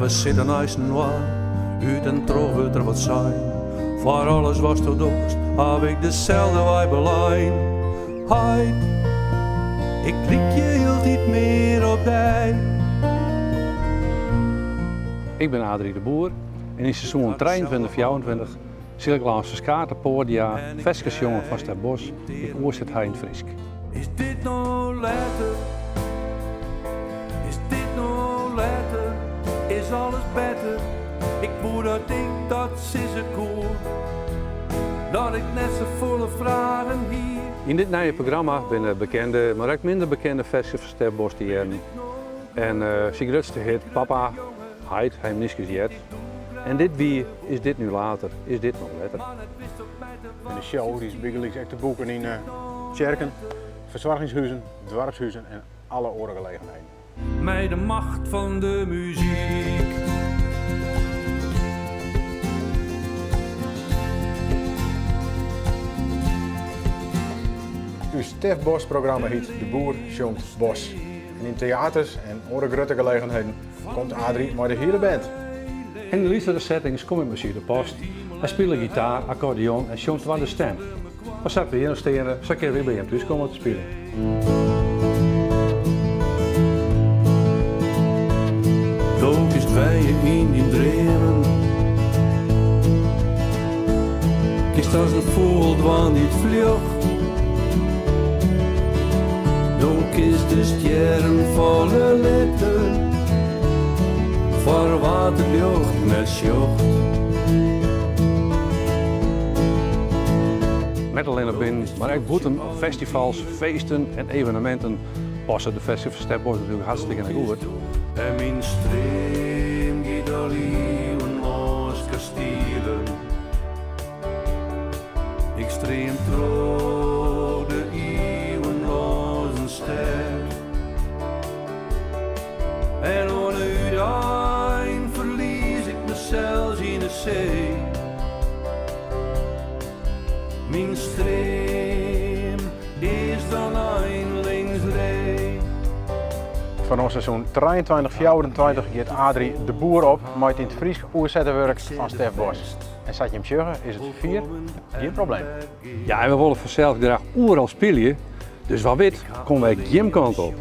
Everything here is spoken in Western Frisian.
En we sitte neist inoar, út en troch wurdt der wat sein. Foar alles watsto dochst, haw ik deselde wei belein. Heit, ik lykje hieltyd mear op dy. Ik bin Adri de Boer en yn seizoen 23, 24 sil ik lâns ferskate poadia ferskes sjonge fan Stef Bos dy't ik oerset ha yn it Frysk. Is dit no letter? Is dit no letter? Is alles better? Ik woe dat ik dat sizze koe, dat ik net safolle fragen hie. Yn dit nije programma binne bekende, mar ek minder bekende ferskes fan Stef Bos te hearren. En syn grutste hit Papa, Heit, ha jim nyskes heard. En dit wie Is dit nu later, is dit no letter. En de show is bygelyks ek te boeken yn tsjerken, fersoargingshuzen, doarpshuzen en alle oare gelegenheden. Mei de macht fan de muzyk. Us Stef Bos programma hyt De Boer sjongt Bos. En yn teaters en oare grutte gelegenheden komt Adri mei de hiele band. En yn lytsere settings kom ik mei Sjoerd de Post. Hy spilet gitaar, akkordeon en sjongt twadde stem. Mar sa't we hjir no steane, sa kinne we by him thús komme te spyljen. Do kinst wenje yn dyn dreamen. Kinst as in fûgel dwaan dy't fljocht. Do kinst de stjerren falle litte, foar wa't it ljocht net sjocht. Net allinnich binnen, mar ek bûten op festivals, feesten en eveneminten passe de ferskes fan Stef Bos natuerlik hartstikkene goed. En myn stream giet al iuwen lâns kastielen. Ik stream troch de iuwen lâns in stêd. En oan 'e útein ferlies ik mysels yn 'e see. Myn stream is dan einlings ree. Fan seizoen 23, 24 giet Adri de Boer op mei it yn it Frysk oersette wurk fan Stef Bos. En sa't jim sjogge is it ferfier gjin probleem. Ja, en we wolle fansels graach oeral spylje, dus wa wit komme wy ek jim kant op.